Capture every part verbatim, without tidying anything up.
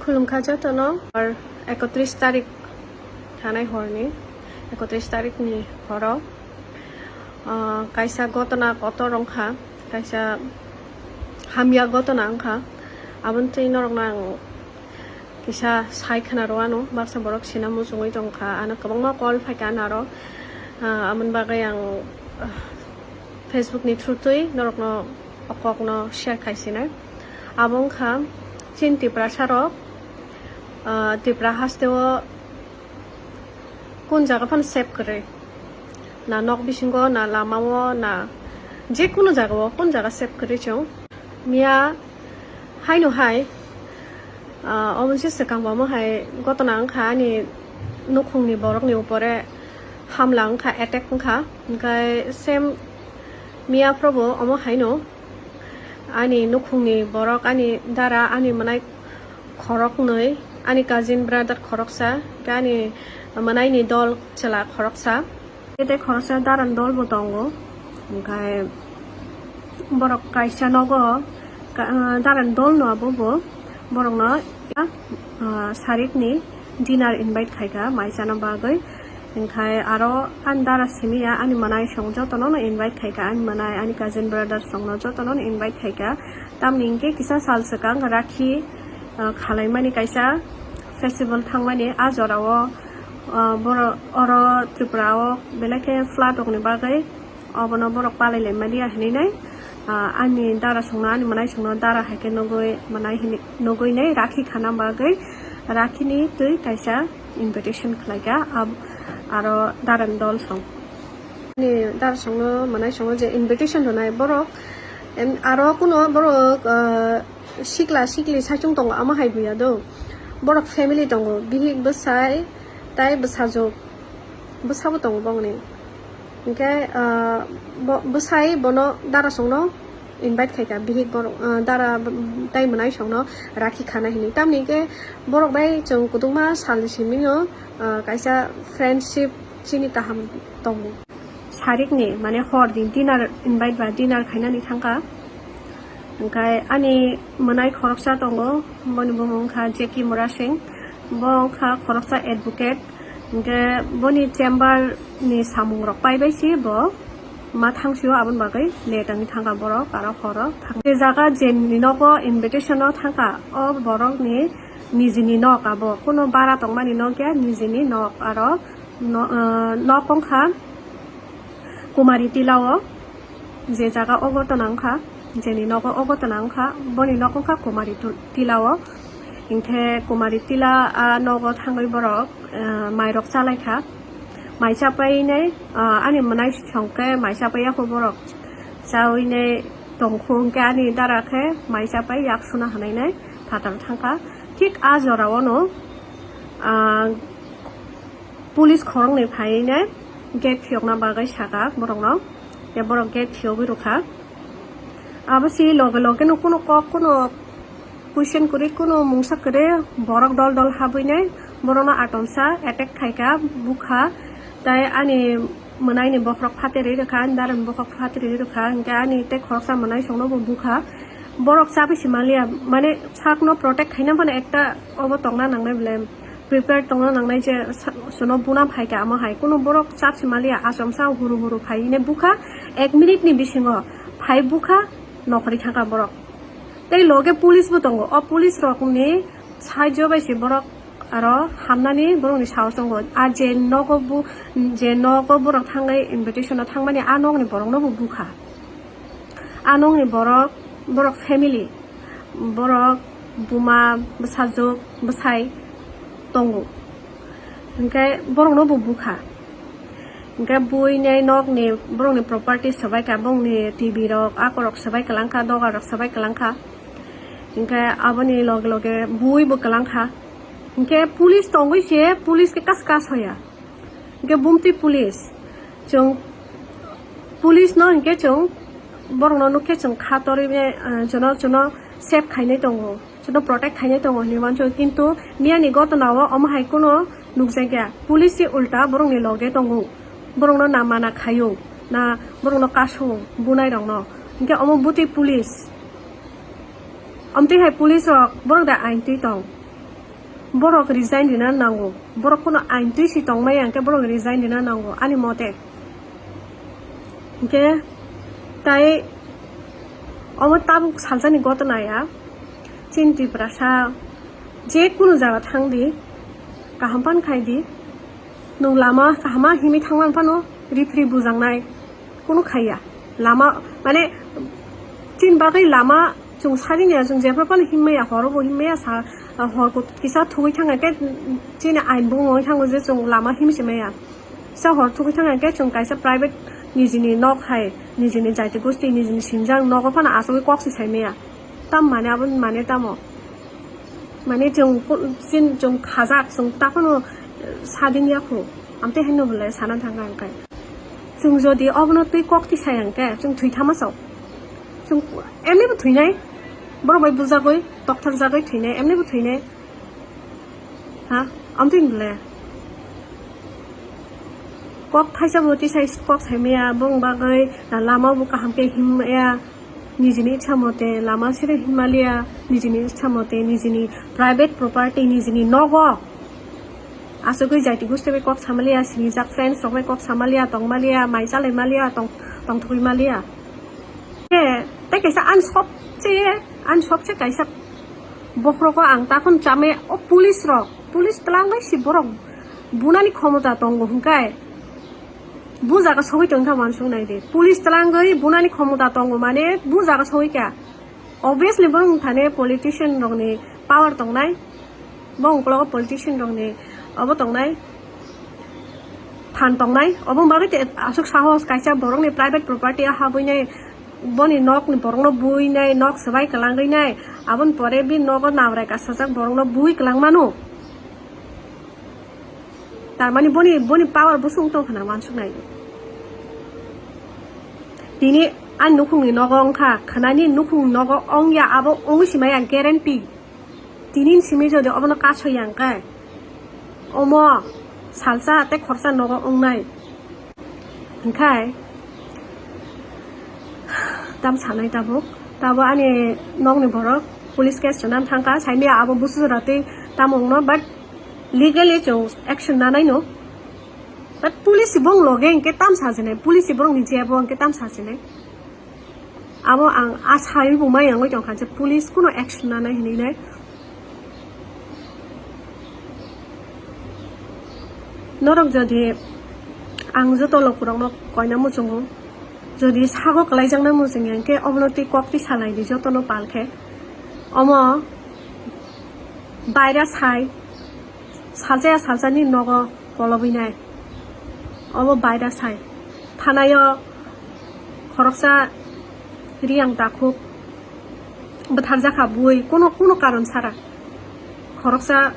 Khulumkha jotono, ar ekotris tarik thanai horni, ekotris tarikni horo, ah, kaisa gotona kotor wngkha, kaisa hamya gotona wngkha. Aboni twi norokno ang kisa sai khna rw ano, baksa borok sina muchungwi tongkha, ano kwbangma call phaikha ano aro, ah, aboni bagwi ang, ah, Facebook ni through twi norokno o kokno share khaisinai. Abo wngkha chini Tiprasa rok, ah, Tipra haste o kun jaga phano safe kwrwi, na nok bisingo, na lama o, na je kunu jaga o, kun jaga safe kwrwi chwng. Miya haino hai, ah, omo se swkang bo omo hai gotona wngkha ani nukhungni borokni upore hamla wngkha, attack wngkha. Hwnkhe same miya phrobo omo haino ani nukhungni borok, ani dara, ani mwnai khoroknwi, ani cousin brother khoroksa, hwnkhe ani mwnaini dol chwla khoroksa. Tei khoroksa daran dol bo tongo, hwnkhe borok kaisa nogo ka-, ah, daran dol no abo bo borokno, ah, sarikni dinner invite khaikha mai chana bagwi, hwnkhe aro ani dara simi ya ani mwnai song jotono no invite khaikha, ani mwnai, ani cousin brother songno jotono no invite khaikha, tamni hwnkhe kisa sal swkang rakhi, ah, khalaimani kaisa festival thangmani a jorao. Ah, borok oro Tripura o belai khe flood rokni bagwi obono borok palai laima liya hinwi nai, ah, ani dara songno, ani mwnai songno dara hai khe nugwi mwnai hinwi nugwi nai rakhi khana bagwi rakhini twi kaisa invitation khlaikha, ab-, aro darani dol song. Ani dara songno, mwnai songno je invitation rwnai borok, em, aro kuno borok, ah, sikla sikli saichung tongo, amo hai buya do. Borok family tongo, bihik bwsai tai bwsajwk, bwsabo tongo bongni. Hwnkhe, ah, bo-, bwsai bono dara songno invite khaikha, bihik borok, ah, dara tai mwnai songno rakhi khana hinwi. Tamni hwnkhe borok bai chwng kwdwkma salni simi no, ah, kaisa friendship chini kaham tongo. Sarikni, mane, horni dinner invite ba dinner khainani thangkha. Hwnkhe ani mwnai khoroksa tongo, boni bumung wngkha Jackie Murasing. Bo wngkha khoroksa advocate. Hwnkhe boni chamber ni samung rok paibai se bo ma thangsio, aboni bagwi late wngwi thangkha borok, aro horo thang-, je jaga jeni nogo invitation o thangkha, o borokni nijini nok abo, kuno bara tongmani nok ya, nijini nok aro. No-, ah, nok wngkha Kumari Tila o, je jaga o gotona wngkha, jeni nogo o gotona wngkha, boni nok wngkha Kumari Tu-, Tila o. Hwnkhe Kumari Tila a nogo thangwi borok, ah, mairok chalaikha. Mai chapainai, ah, ani mwnai songkhe mai chapaiya kho borok. Chaoinai tongkhu hwnkhe ani dara khe mai chapai yak suna hanainai phataro thangkha. Thik a jorao no, ah, police khoroknwi phaiwi ne gate phiyokna bagwi saka borokno, tei borok gate phiyogwi rwkha. Abo se loge loge no kuno kok, kuno question kwrwi, kuno mungsa kwrwi, borok dol dol habwi ne borokno atomsa attack khaikha, bukha, tei ani mwnaini bokhorok phaterwi rwkha, ani darani bokhorok phaterwi rwkha, hwnkhe ani tei khoroksa mwnai songno bo bukha. Borok chabi se manliya, mane sakno protect khaina phano ekta obo tongna nangnai belai. Prepare tongna nangnai je sa-, sono buna phaikha amo hai. Kuno borok chap se manliya, achomsa huru huru phai hine bukha, ek minute ni bisingo phai bukha, nokhorwi thangkha borok. Tei loge police bo tongo, o police rokni saijo bai se borok aro hamnani borokni sahos tongo. A je nogo bu-, je nogo borok thangwi invitation o thangmani a nokni borokno bo bukha. A nokni borok, borok family, borok buma, bwsajwk, bwsai tongo. Hwnkhe borokno bo bukha. Hwnkhe buinai nokni borokni property swbaikha, bongni T V rok, akorok swbai kwlangkha, dogar rok swbai kwlangkha. Hwnkhe aboni loge loge bui bo kwlangkha. Hwnkhe police tongwi se, police khe kas kas hoya. Hwnkhe bumtwi police, chwng police no hwnkhe chwng borokno nukhe chwng kha torwi, eh, jono jono save khainai tongo, jono protect khainai tongo hinwi wansukha, kintu miyani gotona o omo hai kheno nukjakya, police se ulta borokni loge tongo, borokno na mana khaio, na borokno kaso bunai rokno, hwnkhe omo bwtwi police, omtwi hai police rok borok da ain twi tong? Borok resign rina nango, borok kono ain twi si tongmaya hwnkhe borok resign rina nango ani mote. Hwnkhe tai omo tabuk salsani gotona ya, chini Tiprasa je kunu jaga thang di, kaham phan khai di, nwng lama kahama himwi thangma phano rifri bujaknai. Kunu khaiya. Lama, mane, chini bagwi lama chwng sadi niya, chwng jephru phano himmaya, horo bo himmaya, sa, hor kut-, kisa thugwi thangya khe chini ain bumung wngwi thango je chwng lama himwi se maya. Kisa hor thugwi thangya khe chwng kaisa private nijini nok hai, nijini jaiti gosti, nijini sinjak nogo phano asugwi kok se sai maya. Tam mane abo mane tamo. Mane chwng ku-, chin-, chwng khajak, chwng takhwno, eh, sading yakho. Amtwi haino belai sana thangkha hwnkhe. Chwng jodi obono twi kok tisai hwnkhe, chwng thwi thama sao. Chwng emni bo thwinai. Borok bai bujagwi, tokthar jagwi thwinai, emni bo thwinai. Ha? Amtwi belai. Kok thaisa bo tisai kok saimaya, bong bagwi, na lama bo kaham khe himmaya. Nijini ichha mote lama siri himaliya, nijini ichha mote nijini private property, nijini nogo. Asugwi jaiti gusti bai kok samaliya, sinijak friends rok bai kok samaliya, tongmaliya, mai chalai maliya, tong, tongthogwi maliya. He, tei kaisa ani sobse, ani sobse kaisa bokhorogo ang takhon chamaya, o police rok, police twlangwi si borok bunani khomota tongo hwnkhe. Bu jaga sogwi tongkha uansuk nai di. Police twlangwi bunani khomota tongo mane bu jaga sogwi kha. Obviously borok thani politician rokni power tongnai. Bo ungkologo politician rokni obo tongnai. Phan tongnai. Obo bagwi te aswk sahos kaisa borokni private property o habwi nai, boni nokni borokno bui nai, nok swbai kwlangwi nai. Aboni pore bini nogo nabrai kasajak borokno bui kwlang mano. Tarmani boni, boni power busung tong khna uansuk nai. Tini ani nukhungni nogo wngkha, khwnani nukhungni nogo wngya, abo wngwi simaya guarantee. Tini simi jodi obono kasoya hwnkhe, omo salsa tei khorsa nogo wngnai. Hwnkhe tam sanai tabuk, tabo ani nokni borok police case rwna thangkha, saimaya abo busu jora tei tamo wngno, but legally chwng action nanai no. But police bong loge hwnkhe tam sajinai, police borokni jebo hwnkhe tam sajinai. Abo ang a saiwi bo mai wngwi tongkha je police kuno action nanai hinwi nai. Norok jodi ang joto lokurokno koina muchungo, jodi sago kwlaijakna muchungya hwnkhe obono twi kok twi salai di jotono pal khe. Omo baira sai, salsa ya salsani nogo kolobwi nai. Obo baira sai. Thanaio khoroksa Riyang takhuk bwtharjakha bui, kuno, kuno karon sara. Khoroksa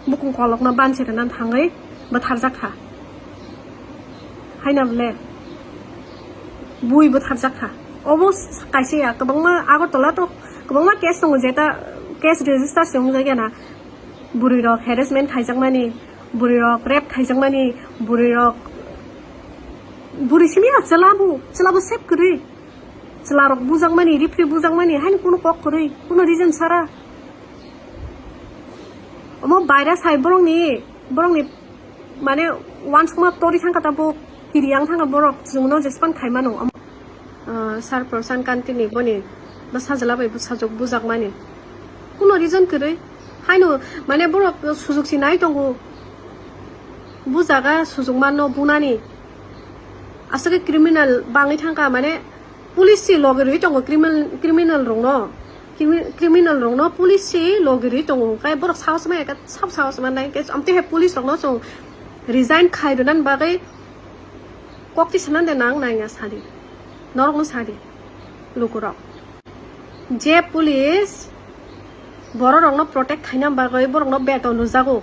bukung kolokno bansi rwna thangwi bwtharjakha. Haina bole bui bwtharjakha. Obo kaisa ya, kwbangma Agartala to kwbangma case tongo, jeta case register se wngjakya na. Bwrwi rok harassment khaijakmani, bwrwi rok rape khaijakmani, bwrwi rok, bwrwi simi ya chwla bo, chwla bo sep kwrwi. Chwla rok bujakmani, rifri bujakmani, haini kuno kok kwrwi, kuno reason sara. Omo baira sai borokni, borokni mane uansukma tori thangkha ta bo, kiri yang thangkha borok, chwngno jespan khaimano. Ah, Sir Prasant Kanti ni boni bwsajwla bai bwsajwk bujakmani. Kuno reason kwrwi. Haino, mane, borok sujok si nai tongo. Bujaga sujok manno bunani. Aswk khe criminal bangwi thangkha, mane, police si logi rwi tongo criminal, criminal rokno. Crimi-, criminal rokno police si logi rwi tongo. Hwnkhe borok sahos maya khe sab sahos mannai. Hwnkhe amtwi hai police rokno chwng resign khai rwnani bagwi kok twi sanani de nang nai wngya sadi. Norokno sadi. Lukurok. Je police bororokno protect khaina bagwi borokno beton rwjago.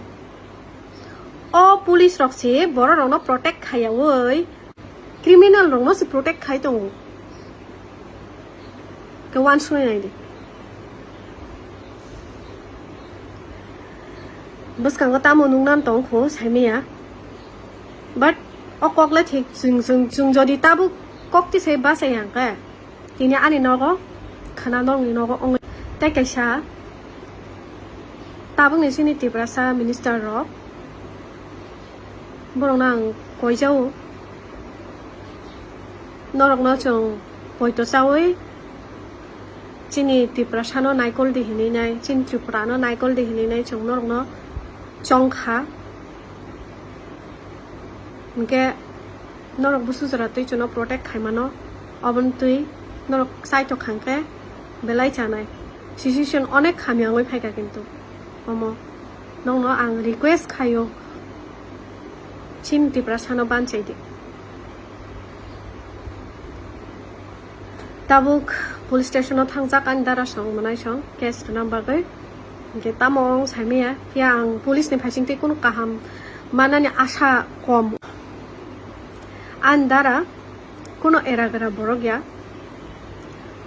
O police rok se bororokno protect khaiyaui criminal rokno se protect khai tongo. Khe uansuknai nai di. Bwskango tamo nuknani tongkho saimanya. But o kokle thik chwng, chwng, chwng jodi tabuk kok tisai bachai ya hwnkhe, tini ani nogo khwna nokni nogo wngwi tei kaisa Tabukni chini Tiprasa minister rok, borokno ang koijao, norokno chwng poito chawi chini Tiprasano naikol di hinwi nai, chini Tripurano naikol di hinwi nai chwng norokno chongkha. Hinkhe norok busu jora twi chwngno protect khaimano, oboni twi norok chaithok kha hinkhe belai chanai. Situation onek hamya wngwi phaikha kintu omo nokno ang request khaio, chini Tiprasano banchaidi. Tabuk police station o thangjak ani dara song mwnai song case rwna bagwi. Hinkhe tamo wng saimaya, phiya ang police ni phaising twi kunu kaham manani asa kom. Ani dara kunu era gra borok ya,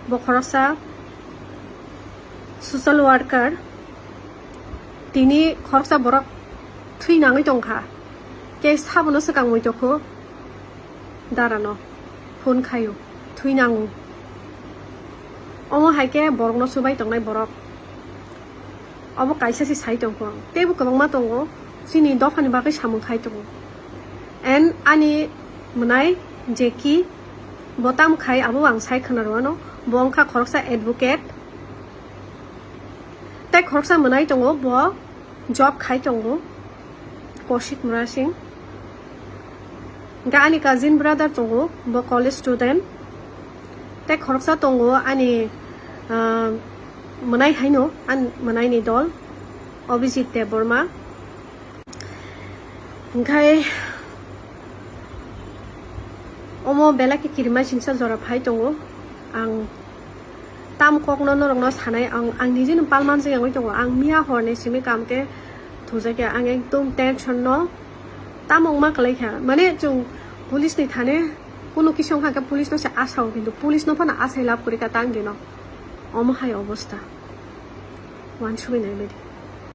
bo khoroksa social worker, tini khoroksa borok thwi nangwi tongkha, case sabono swkang muitokhu. Darano phone khaio, thwi nango. Omo hai khe borokno chubai tongnai borok. Obo kaisa se sai tongkho ang. Teibo kwbangma tongo, chini dophani bagwi samung khai tongo. And ani mwnai Jackie, bo tam khai abo ang sai khwna rwano. Bo wngkha khoroksa advocate. Tei khoroksa mwnai tongo, bo job khai tongo, Kaushik Murasing. Hinkhe ani cousin brother tongo, bo college student. Tei khoroksa tongo ani, ah, mwnai haino, ani mwnaini dol, Abhijit Debbarma. Hinkhe omo belai khe kirima singsa jora phai tongo. Ang tam kokno norokno sanai, ang, ang nijeno palman se wngwi tongo. Ang miya horni simi kam khe thujakya, ang ekdom tension no tamo wngma kwlai kha. Mane chwng police ni thane kuno kisa wngkha khe police no se asao, kintu police no phano asai lab kwrwi kha tang dino. Omo hai obostha. Wansugwi nai baidi.